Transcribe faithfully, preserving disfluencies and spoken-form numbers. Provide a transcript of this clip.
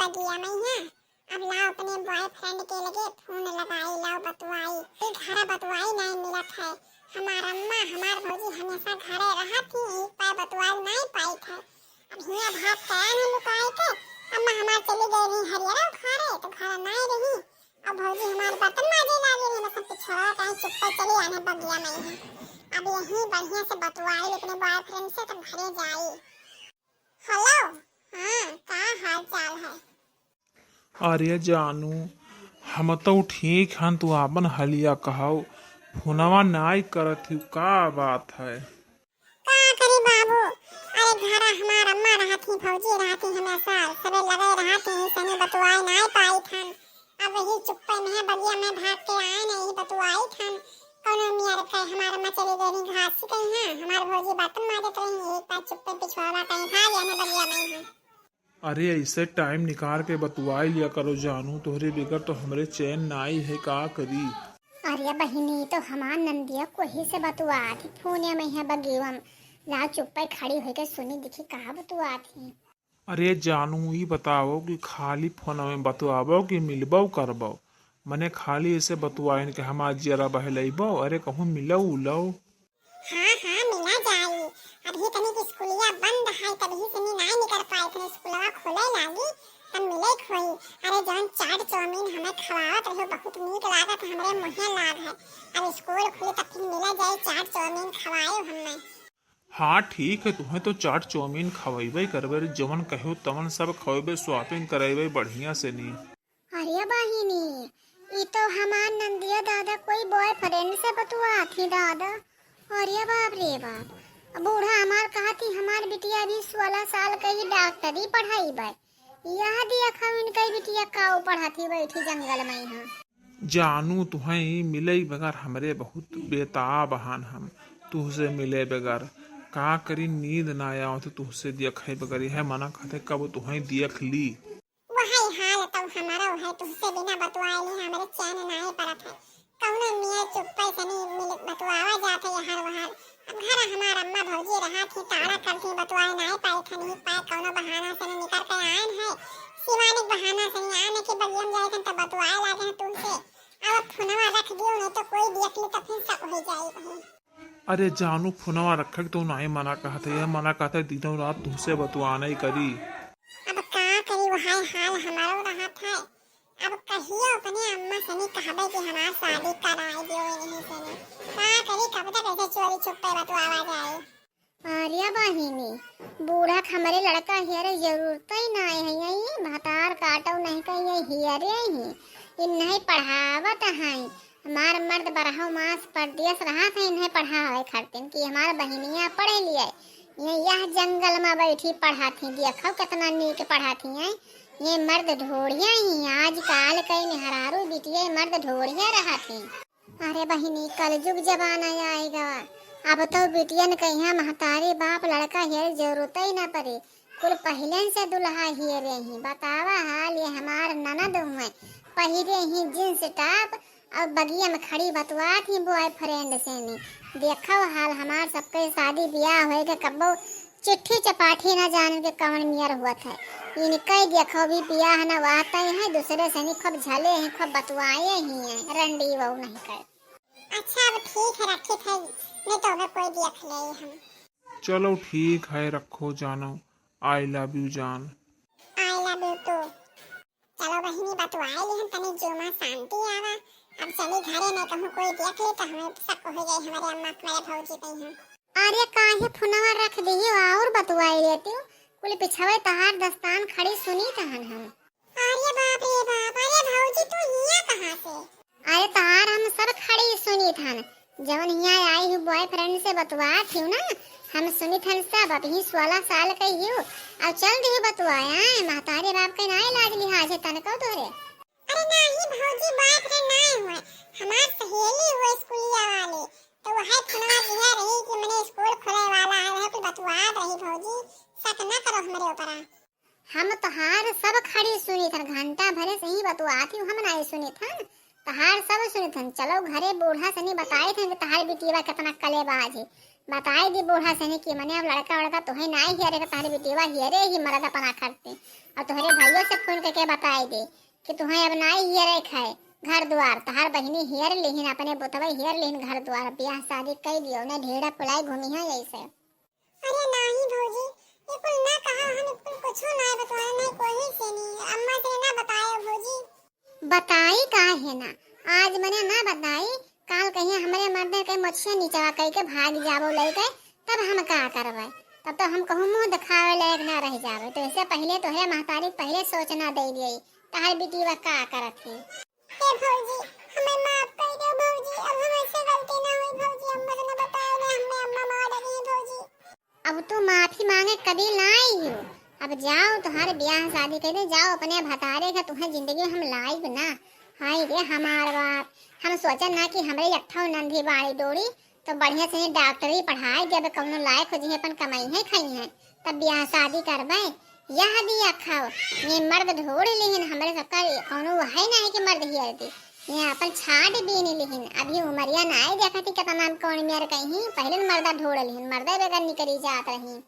बगिया मइहाँ। अब लाओ अपने boyfriend के लगे phone लगाई, लाओ बतुआई। ई घरा बतुआई नाहीं मिलत है। हमार अम्मा, हमार भौजी हमेशा घरे रहत ही, एक पाए बतुआई नाहीं पाइत है। अब हियाँ भाग के आए हैं लुकाए के। अम्मा हमार चली गई रही हरियरा उखाड़े, तो घर नाहीं रही। अब भौजी हमार बर्तन माजे लागे रही, बस हम पिछोड़ा कहीं चुप्पे चली आने बगिया मइहाँ। अब यहीं बढ़िया से बतुआई अपने boyfriend से, तब घरे जाई। Hello, हाँ, का हाल चाल है? अरे जानू, हम तो ठीक हन, तू आपन हलिया कहव, फोनवा नाई करत ही, का बात है? का करी बाबू, अरे घरा हमार अम्मा रहत ही, भौजी रहत ही, हमेशा सबे लगे रहत ही, सनी बतुआए नाई पाइत हन। अब वही चुप्पे में बगिया में भाग के आए न, यही बतुआइत हन। कौनो मियर के हमार अम्मा चली गई रही घास ही कहीं है, हमार भौजी बर्तन माजत रही, एक पास चुप्पे पिछुआवा कहीं भाग आने बगिया में है। अरे ऐसे time निकाल के बतुआई लिया करो जानू, तोहरे बगैर तो हमरे चैन नाई है, का करी? अरे बहिनी, तो हमार नंदिया कोही से बतुआत ही फोनिया में है बगिया में, लाओ चुप्पे खड़ी होके सुनी देखी का बतुआत ही। अरे जानू, ई बताओ कि खाली फोन में बतुआबो कि मिलबो करबो? मने खाली ऐसे बतुआइन के हमार जियरा बहलइबो? अरे कहूँ मिलो उलो। हाँ, हाँ, मिला जाई। अभी तनी के स्कूलिया बंद है, तभी तनी नाई निकर पाए, तनी स्कूलवा खोले लागी, तब मिले खोई। अरे जौन चाट चाउमीन हमें खवावत रहो, बहुत नीक लागत, हमरे मुँहे लाग है। अब स्कूल खुली तब फिर मिला जाई, चाट चाउमीन खवाए हमें। हाँ ठीक है, तुहें तो चाट चाउमीन खवइबे करबे रे, जवन कहो तवन सब खवइबे, shopping करइबे बढ़िया से नी। अरे बहिनी, ई तो हमार नंदिया दादा कोई boyfriend से बतुआत ही दादा। अरे बाप रे बाप, बूढ़ा हमार कहत ही हमार बिटिया अभी सोलह साल के ही डॉक्टरी पढ़ाई बा। यह दिया खाओ इनके बिटिया काऊ पढ़त ही बैठी जंगल में यहाँ। जानू तुहई मिले बगैर हमरे बहुत बेताब हन हम तुहसे मिले बगैर। का करी नींद ना आवत तुहसे देखे बगैर, यह मना कहते कब तुहई देख ली। वही हाल तब हमारो है, तुहसे बिना बतुआए ली हमरे चैन नाहीं पड़त है। कौनो मियाँ चुप्पे से नहीं मिल बतुआवा जात है यहाँ वहाँ। अब घर हमार अम्मा भौजी रहा थी, ताड़ा कर थी, बतुआए नाहीं पाए थे, नहीं पाए कौनो बहाना से नहीं निकल के आयन है। सिवानिक बहाना से नहीं आने के बगियम जाए थे तो बतुआए लागे हैं तुमसे। अब फोनवा रख दियो, नहीं तो कोई देख ले तो फिर शक हो जाए कहीं। अरे जानू, फोनवा रखे के तो नाहीं मना कहत है, यह मना कहत है दिनों रात तुमसे बतुआना ही करी। अब का करी, वही हाल हमारो रहत है। अब कहियो अपने अम्मा से नहीं कहबे कि हमार शादी कराए दियो इन्हीं से नहीं। का करी, कब तक ऐसे चोरी छुपे बतुआवा जाए। अरे बहिनी, बूढ़ा के हमरे लड़का हियरे जरूरत ही नाहीं है, यही भतार काटो नहीं कहीं हियरे ही, इन्हें पढ़ावत हैं। हमार मर्द बरहो मास परदेस रहत है, इन्हें पढ़ावे खातिर कि हमार बहिनिया पढ़े लिए। ये यह जंगल में बैठी पढ़त ही, देखो कितना नीक पढ़त ही हैं। ये मर्द ढोढ़िया ही, आजकाल कई मेहरारू बिटिया मर्द ढोढ़िया रहत ही। अरे बहिनी, कलयुग जमाना आएगा, अब तो बिटियन कहिया महतारी बाप लड़का हेर जरूरत ही ना पड़े। कुल पहिलेन से दुल्हा हियरे ही। बतावा हाल ये हमार ननद हुए, पहिरे ही jeans top और बगिया में खड़ी बतुआत ही boyfriend से नी। देखो हाल हमार सबके शादी बियाह होए के कब्बो चिट्ठी चपाठी ना जाने के कवन मियर हुआ था। इनके देखो भी बियाह न वाते हैं, दूसरे से नी खूब झले हैं, खूब बतुआए ही हैं, रंडी वो नहीं कर। अच्छा अब ठीक है, रखित है, नहीं तो हमें कोई देख ले हम। चलो ठीक है, रखो जानो। I love you जान। I love you too। चलो बहिनी, बतुआए ली हम तनी जो माँ शांति आवा। अब चली घरे, नहीं कहूँ कोई देख ले तो हमें शक हो जाए, हमारे अम्मा, हमारे भौजी कहीं हम। अरे काहे फोनवा रख दियो और बतुआए लेती हो? कुल पिछवे तहार दस्तान खड़ी सुनी तहन हम। अरे बाप रे बाप, अरे भौजी तू हिया कहाँ से? अरे तहार हम सब खड़ी सुनी थन, जवन हिया आई हूँ boyfriend से बतुआत ही ना, हम सुनी थन सब। अभी सोलह साल के ही हूँ, अब चल दी बतुआए, महतारी बाप के नाई लाज लिहाज है तनको तोहरे। अरे नाही भौजी, boyfriend नाई हुए, हमार सहेली हुए स्कूलिया वाले, तो वह फोनवा किया रही कि मने स्कूल खुले वाला है, वह कुल बतुआत रही भौजी, शक ना करो हमरे ऊपर। हम तोहार सब खड़ी सुनी थन, घंटा भरे से ही बतुआत ही, हम नाई सुनी थन, तोहार सब सुनी थन। चलो घरे बूढ़ा सनी बताए थन कि तोहार बिटिया कितना कलेबाज है। बताई दी बूढ़ा सनी कि मने अब लड़का वड़का तुहे नाई हियरे के, तोहरे बिटिया हियरे ही मरद अपना खरते। और तोहरे भइया से फोन करके बताई दे कि तुहे अब नाई हियरे खाए घर द्वार, तोहार बहिनी हियर लिहिन, अपने बुतवे हियर लिहिन घर द्वार, ब्याह शादी कई दियो, उन्हें ढेड़ा फुलाई घूमी है ऐसे। अरे नाही भौजी, ये कुल ना कहा, हम कुल कुछो ना बताए, नहीं कोई से नहीं, अम्मा से ना बताए भौजी। बताई का है ना, आज मने ना बताई, काल कहीं हमरे मर्दे के मोछिया नीचवा कई के भाग जाबो लइके, तब हम का करबे? तब तो हम कहूँ मुँह दिखावे लायक ना रह जाबे। तो इससे पहले तोहरे महतारी पहले सोचना दे दिए, तहर बिटिया का करत ही। ए भौजी, हमें माफ कर दो भौजी, अब हमसे गलती ना हुई भौजी, अम्मा से ना बताए ना, हमने अम्मा मार डाली है भौजी। अब तू माफी मांगे कभी ना आई हो। अब जाओ, तुम्हारे ब्याह शादी कर दे, जाओ अपने भतारे का, तुम्हें जिंदगी में हम लाइब ना। हाय रे हमार बाप, हम सोचन ना कि हमरे एक ठो नंदी बाड़ी डोरी, तो बढ़िया से डॉक्टरी पढ़ाई देबे, कौनो लायक हो जइहे, अपन कमाई है खाई है, तब ब्याह शादी करबे। यह दिया खाओ, ये मर्द ढोड़ लेहिन, हमरे सबका कौनो है नहीं कि मर्द हियर दी। ये अपन छाट बीन लेहिन, अभी उमरिया ना आए, देखा थी कितना हम कौन मेर कहीं, पहले न मर्दा ढोड़ लेहिन, मर्दा बेगर निकली जात रही।